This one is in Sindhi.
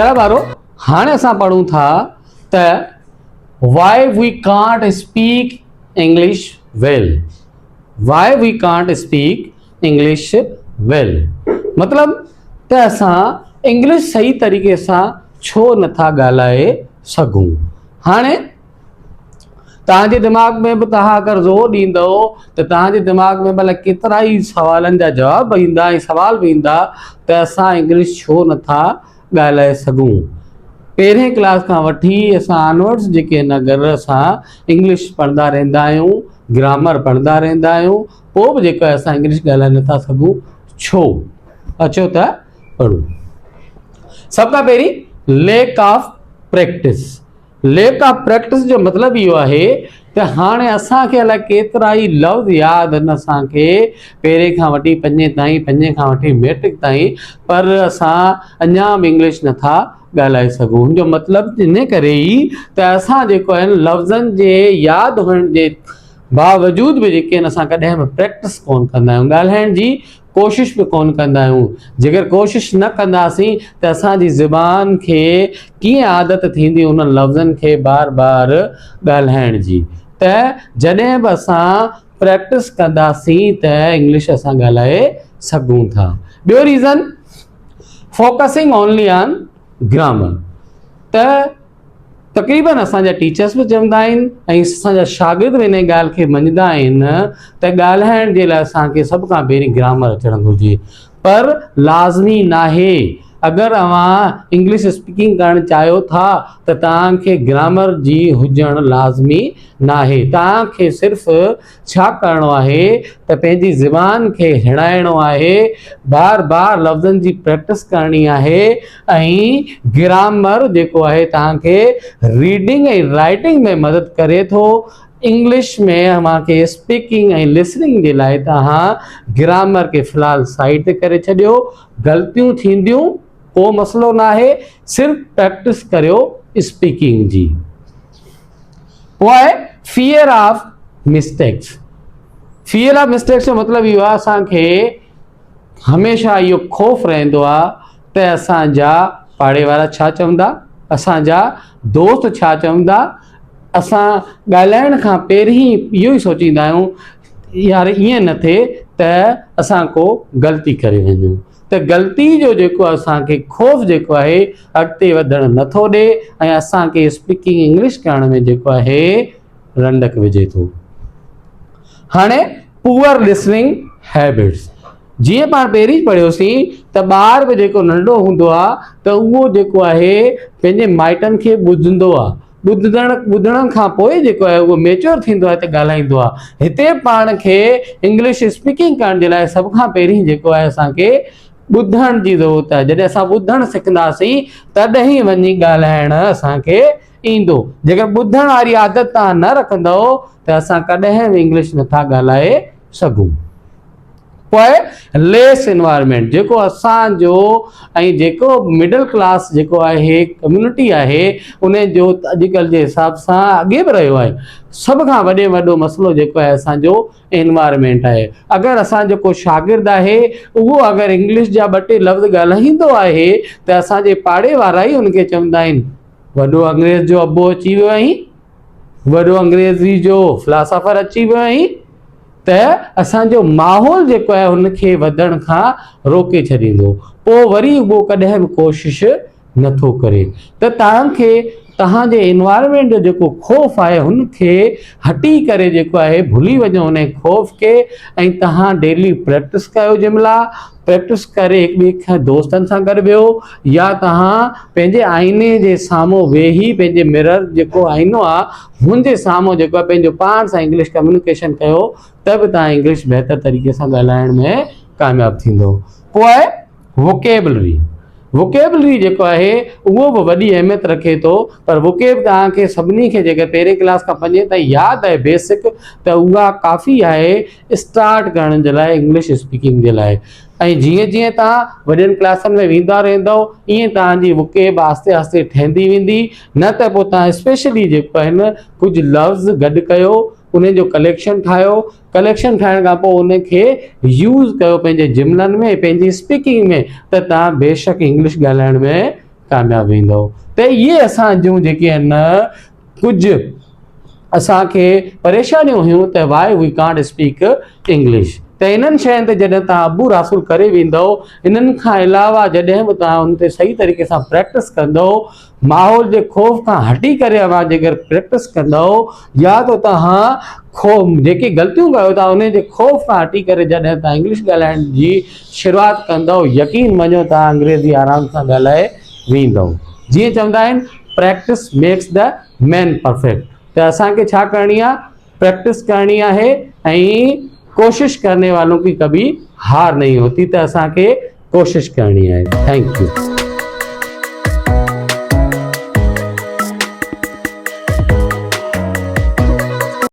پيارا ٻارو هاڻي اسان پڙهون ٿا ته why we can't speak English well why we can't speak English well مطلب ته اسان انگلش صحيح طريقي سان ڇو نٿا ڳالهائي سگهون هاڻي توهان جي دماغ ۾ به توهان اگر زور ڏيندؤ ته توهان جي دماغ ۾ ڀلا ڪيترا ئي سوالن جا جواب به ايندا ۽ سوال به ايندا ته اسان انگلش ڇو نٿا ڳالهائي سگهون. پهرين ڪلاس کان وٺي اسان آنورڊس جيڪي هن اگر اسان انگلش پڙهندا رهندا آهيون، گرامر پڙهندا رهندا آهيون پوء به جيڪو آهي اسان انگلش ڳالهائي نٿا سگهون ڇو؟ اچو ته پڙهون. سڀ کان پهرين lack of practice lack of practice جو مطلب اهو آهي ته هاڻي اسان کي الائي ڪيترا ئي لفظ ياد آهن اسان کي پهرين کان وٺي پنجين تائين پنجين کان وٺي ميٽرڪ تائين پر اسان اڃا به انگلش نٿا ڳالهائي سگهون ان جو مطلب ان ڪري ئي ته اسان جيڪو آهن لفظن جي ياد هئڻ جي باوجود به جيڪي آهن اسان ڪڏهن به پريڪٽس ڪون ڪندا آهيون ڳالهائڻ جي ڪوشش به ڪونه ڪندا آهيون. جيڪر ڪوشش نه ڪنداسين ته اسان جي زبان کي ڪيئن عادت ٿيندي انهن لفظن کي بار بار ڳالهائڻ جي. ته جڏهن به اسان پريڪٽس ڪنداسين ته انگلش اسان ڳالهائي سگهون ٿا. ٻيو ريزن فوڪسنگ اونلي آن گرامر ته تقريبن اسان جا ٽيچرس به چوندا آهن ۽ اسان جا شاگرد به ان ڳالهه کي مڃدا آهن ته ڳالهائڻ جي لاء اسان کي سڀ کان پهرين گرامر اچڻ گهرجي پر لازمي ناهي اگر اوهان انگلش اسپيڪنگ ڪرڻ چاهيو ٿا ته توهان کي گرامر جي هجڻ لازمي ناهي توهان کي صرف ڇا ڪرڻو آهي ته پنهنجي زبان کي هڻائڻو آهي، بار بار لفظن جي پريڪٽس ڪرڻي آهي ۽ گرامر جيڪو آهي توهان کي ريڊنگ ۽ رائيٽنگ ۾ مدد ڪري ٿو. انگلش ۾ اوهان کي اسپيڪنگ ۽ لسننگ جي لاء توهان گرامر کي في الحال سائيڊ تي ڪري ڇڏيو، غلطيون ٿينديون ڪو مسئلو ناهي، صرف پريڪٽس ڪريو اسپيڪنگ جي. پوء آهي fear of mistakes fear of mistakes جو مطلب اهو آهي اسان کي هميشه اهو خوف رهندو آهي ته اسان جا پاڙي وارا ڇا چوندا اسان جا دوست ڇا چوندا اسان ڳالهائڻ کان پهرين اهو ئي سوچيندا آهيون يار ائين نه ٿئي ته اسان ڪو غلطي ڪري وڃون ته غلطي جو جيڪو اسان کي خوف جيڪو آهي اڳتي وڌڻ نٿو ڏي ۽ اسان کي اسپيڪنگ انگلش ڪرڻ ۾ جيڪو آهي رنڊڪ وجهي ٿو. هاڻي پوئر لسننگ هيبٽس جيئن پاڻ پهرين پڙهيوسين ته ٻار به جيڪو ننڍو هوندو آهي ته اهو جيڪو آهي پنهنجي مائٽن کي ٻڌندو آهي ٻڌڻ ٻڌڻ کان پوء جيڪو آهي اهو ميچوئر ٿيندو آهي ته ڳالهائيندو آهي. هتي پاڻ کي انگلش اسپيڪنگ ڪرڻ جي لاء سڀ کان پهرين جيڪو آهي اسان کي ٻڌڻ جي ضرورت آهي. جڏهن اسان ٻڌڻ سکنداسين تڏهن ئي وڃي ڳالهائڻ اسان کي ايندو. جيڪر ٻڌڻ واري عادت توهان نه رکندؤ ته اسان ڪڏهن به انگلش نٿا ڳالهائي سگهون. پوء ليس انوائرمينٽ جيڪو اسان جو ۽ جيڪو مڊل ڪلاس جيڪو آهي ڪميونٽي آهي ان جو اڄڪلهه جي حساب سان اڳي به رهيو آهي سڀ کان وڏي وڏو مسئلو جيڪو آهي اسان جو انوائرمينٽ آهي اگر اسان جو ڪو شاگرد آهي اهو اگر انگلش جا ٻه ٽي لفظ ڳالهائيندو آهي ته اسان جي پاڙي وارا ئي ان کي چوندا آهن وڏو انگريز جو ابو اچي ويو آهين وڏو انگريزي جو فلاسافر اچي ويو آهين ته اسان جو ماحول جيڪو آهي ان کي وڌڻ کان روڪي ڇڏيندو پوء وري اهو ڪڏهن به ڪوشش نٿو ڪري ته توهان کي توهان جي انوائرمينٽ جو جيڪو خوف آهي هن کي هٽي ڪري جيڪو آهي ڀلي وڃو ان خوف کي ۽ توهان ڊيلي پريڪٽس ڪيو جملا پريڪٽس ڪري هڪ ٻئي کان دوستن سان گڏ ويهو يا توهان پنهنجي آئيني جي سامهون ويهي پنهنجي مرر جيڪو آئينو آهي هن جي سامهون جيڪو آهي پنهنجو پاڻ سان انگلش ڪميونيڪيشن ڪيو ته به توهان انگلش بهتر طريقي سان ڳالهائڻ ۾ ڪامياب ٿيندو پوء آهي ووڪيبلري ووڪيبلري جيڪو آهي اهو به وڏي اهميت رکي ٿو پر ووڪيب توهان کي سڀني کي جيڪي پهرين ڪلاس کان پنجين تائين ياد آهي بيسڪ ته اها ڪافي آهي اسٽارٽ ڪرڻ جي لاء انگلش اسپيڪنگ جي لاء ۽ جيئن جيئن توهان وڏين ڪلاسن ۾ ويندا رهندؤ ائين توهان جي ووڪيب آهستي آهستي ٺهندي ويندي نه ته پوء توهان اسپيشلي جيڪو آهي نه ڪجهه لفظ گڏ ڪيو انهن جو ڪليڪشن ٺاهيو ڪليڪشن ٺاهڻ کان پوء ان کي يوز ڪيو پنهنجي جملن ۾ پنهنجي اسپيڪنگ ۾ ته توهان بيشڪ انگلش ڳالهائڻ ۾ ڪامياب ويندؤ. ته اهي اسان جون جيڪي آهن ڪجهه اسان کي پريشانيون هيون ته why we can't speak English ته انهن شين تي جڏهن توهان عبور حاصل ڪري ويندؤ انهن کان علاوه جڏهن به توهان ان تي صحيح طريقي سان پريڪٽس ڪندؤ ماحول جي خوف کان هٽي ڪري اوهان جيڪر پريڪٽس ڪندؤ يا ته توهان خو جيڪي غلطيون ڪيو ٿا انهن جي خوف کان هٽي ڪري جڏهن توهان انگلش ڳالهائڻ جي شروعات ڪندؤ يقين مڃو توهان انگريزي آرام سان ڳالهائي ويندؤ جيئن چوندا آهن practice makes the man perfect ته اسان کي ڇا ڪرڻي آهي پريڪٽس ڪرڻي آهي ۽ ڪوشش ڪرني والون ڪي ڪبي هار نهين هوتي ته اسان کي ڪوشش ڪرڻي آهي thank you.